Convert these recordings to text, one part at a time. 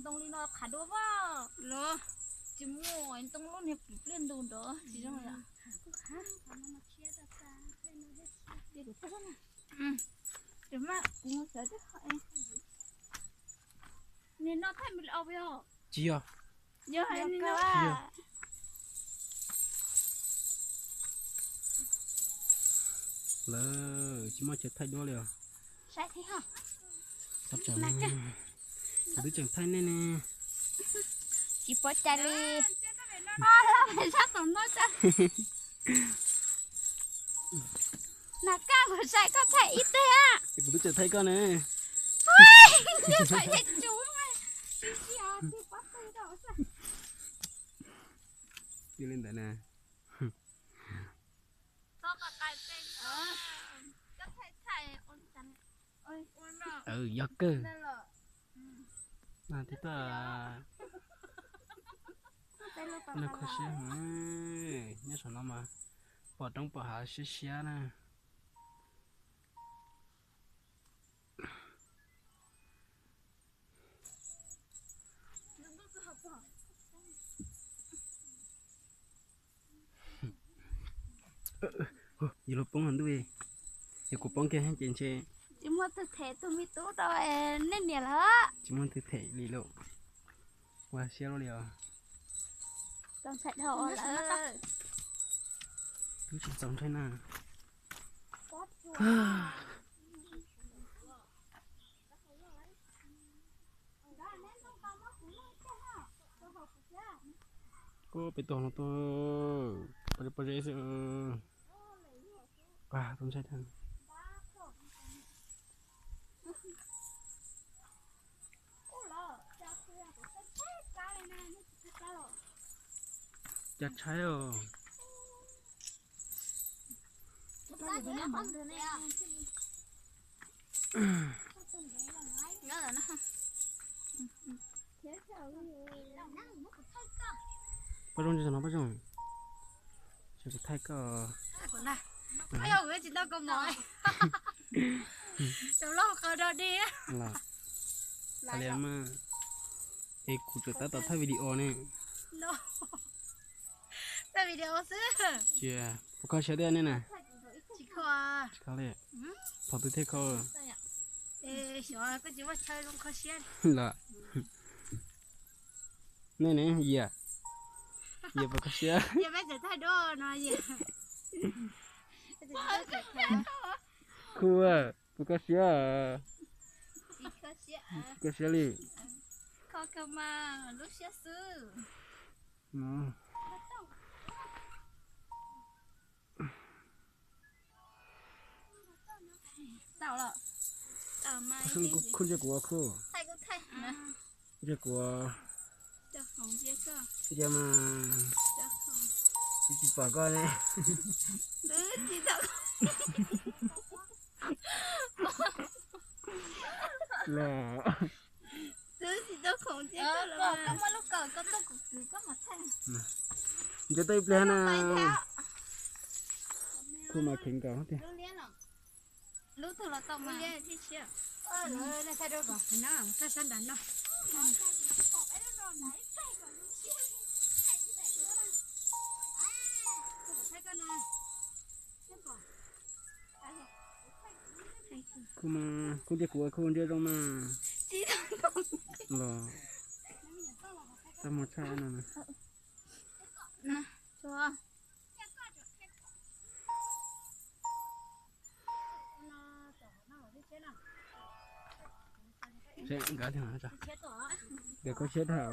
Ntoo li no qhav dua vaj los tsis muaj ntoo lub niag pum pliaj ntu nrad tsis zoo yom. Mas kuv xav niag no thaij me li os. Tsis yog. Yog hais li no. Lawv tsis muaj chaw thaij duab li os. Saib thiab. Kuv twb tseem thaij nej ne. Tsis pom cai li. Sab tom no tsa. Nas kaj kuv saib koj thaij ib teg. Kuv twb tseem thaij koj ne. Ua li ntawd na. Yog kawg. Tib tag no kho siab, nyob saum no mas pom roob pom hav siab siab na. Yus los poob hauv ntuj, yog kuv poob kiag ces ntshe tsis muaj twg them tus me tub rau nej niam lawm. Tsis muaj twg them li lauj. Ua siab luaj li os. Txaus ntshai dhau lawm. Twb tsis txaus ntshai na. Koj peb tuaj no tuaj, poj zeb xwb. Pag txaus ntshai tag. Cas tshaib os. Paj Zoo, no Paj Zoo, ces kuv thaij koj. Los, es kuv tseem tab tom thaij video ne. Thaij video xwb. Cia, puas kho siab thiab nej na? Tsis kho li. Thaum twg thiaj kho? Los, nej ne, Yias, Yias puas kho siab? Khu, puas kho siab? Kho siab li. Khu ntsia kuv, khu ntsia kuv. Ntsia kuv. Ntsia mas, tsis pom koj ne. Los, ntsia tau ib pliag na. Khu mas kheev nkaus tiag. Khu mas, khu ntsia kuv, khu ntsia zoo mas. Los, tau mus tshaj no. Nkawd kho siab dhau.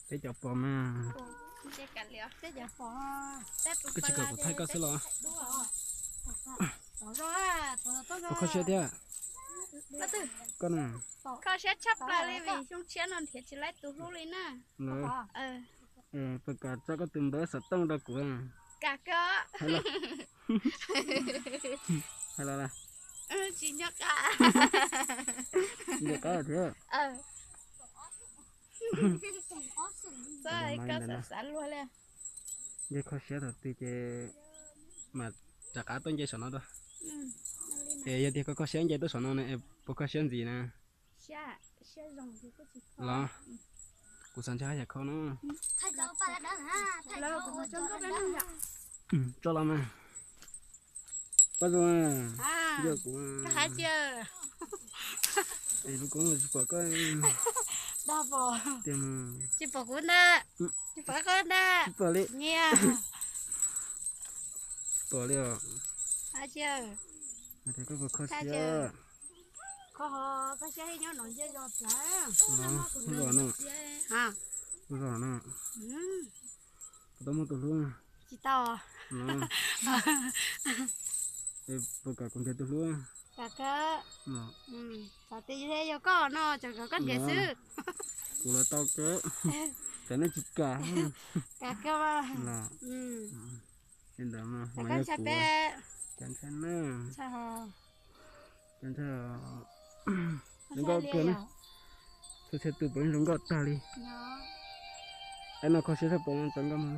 Peb cov pom mas. Koj tsis kom kuv thaij koj xwb los? Puas kho siab thiab? Koj na? Kho siab tshaj plaws li vim xyoo tshiab no nrhiav tsis laib tus hlub li na. Puas kam tso koj tus npawb xov tooj rau kuv? Kam kawg. Hais los, tsis nco qab thiab. Koj xav xav luag li. Yog kho siab thaum twg ces mas rov qab tuaj nce saum no dua. Es yog tias koj kho siab nce tuaj saum no ne, puas kho siab ntxiv na? Los, kuv xav ntsib haj yam kho no. Tso los mas. Pab zoo, yog kuv, es lub koob tsis pom koj. Tiag mas. Tsis pom kuv ntag. Tsis pom koj ntag. Tsis pom li. Nyias. Tsis pom li os. Hais tias koj puas kho siab. Kho, kho siab nyob no nce zos txawv. Kuv zos no. Kuv zos no. Puas tau muaj tus hlub? Tsis tau. Es puas kam kuv nrhiav tus hlub? Kam kawg. Txawm tias yog koj no tseem kom koj nrhiav xwb. Kuv los tau kawg. Txawm nej tsis kam. Kam kawg. Li ntawd mas mas yog kuv. Cov ntshai na. Cov ntshai zoo nkauj kawg na. Txhua txhia tus puav leej zoo nkauj tag li. Qhov no kho siab tshaj plaws tso nkauj mus.